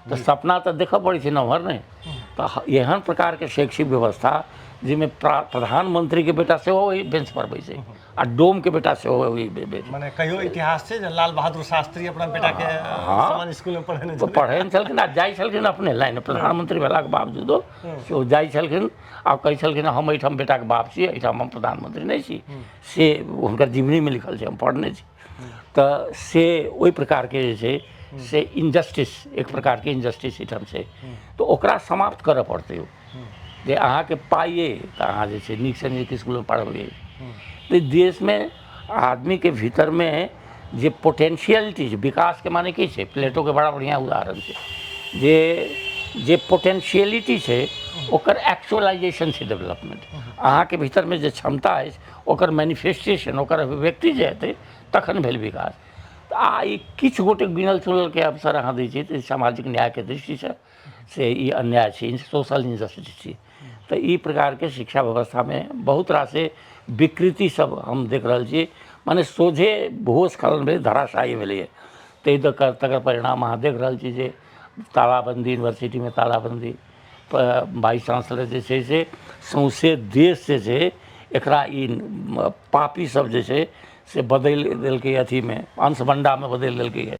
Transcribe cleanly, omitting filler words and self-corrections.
तऽ सपना तऽ देखऽ पड़ै छै नमहर ने। तऽ एहन प्रकारके शैक्षिक व्यवस्था जाहिमे प्रधानमंत्रीके बेटा सेहो ओहि बेंच पर बैसै आ डोमके बेटा सेहो ओहि बेंच। मने कहियो इतिहास छै जे लाल बहादुर शास्त्री अपना बेटाके समान स्कूलमे पढ़ेने छलखिन? पढ़ेने छलखिन आ जाइ छलखिन अपने लाइन, प्रधानमंत्री भेलाके बावजूदो से ओ जाइ छलखिन आ कहै छलखिन हम एहिठाम बेटाके बाप छी, एहिठाम हम प्रधानमंत्री नहि छी। से हुनकर जीवनीमे लिखल छै, हम पढ़ने छी। तऽ से ओहि प्रकारके जे छै से इनजस्टिस, एक प्रकारके इनजस्टिस एहिठाम छै, तऽ ओकरा समाप्त करऽ पड़तै। जे अहाँके पाइ अइ तऽ अहाँ जे छै नीकसँ नीक इसकुलमे पढ़बियै। तऽ देशमे आदमीके भीतरमे जे पोटेंशियलिटी छै, विकासके माने की छै, प्लेटोके बड़ा बढ़िआँ उदाहरण छै, जे पोटेंशियलिटी छै ओकर एक्चुअलाइजेशन छै डेवलपमेंट। अहाँके भीतरमे जे क्षमता अछि ओकर मैनिफेस्टेशन, ओकर अभिव्यक्ति जे हेतै तखन भेल विकास। तऽ आ ई किछु गोटे गिनल चुनलके अवसर अहाँ दै छियै तऽ सामाजिक न्यायके दृष्टिसँ से ई अन्याय छै, सोशल इनजस्टिस छै। तऽ ई प्रकारके शिक्षा व्यवस्थामे बहुत रासे विकृति सब हम देख रहल छी। मने सोझे भूस्खलन भेलै, धराशायी भेलैए। ताहि दऽ कऽ तकर परिणाम अहाँ देख रहल छी जे तालाबन्दी, यूनिवर्सिटीमे तालाबन्दी, वाइस चांसलर जे छै से सौँसे देश जे छै एकरा ई पापी सब जे छै से बदलि देलकै, अथीमे अंशबण्डामे बदलि देलकैए।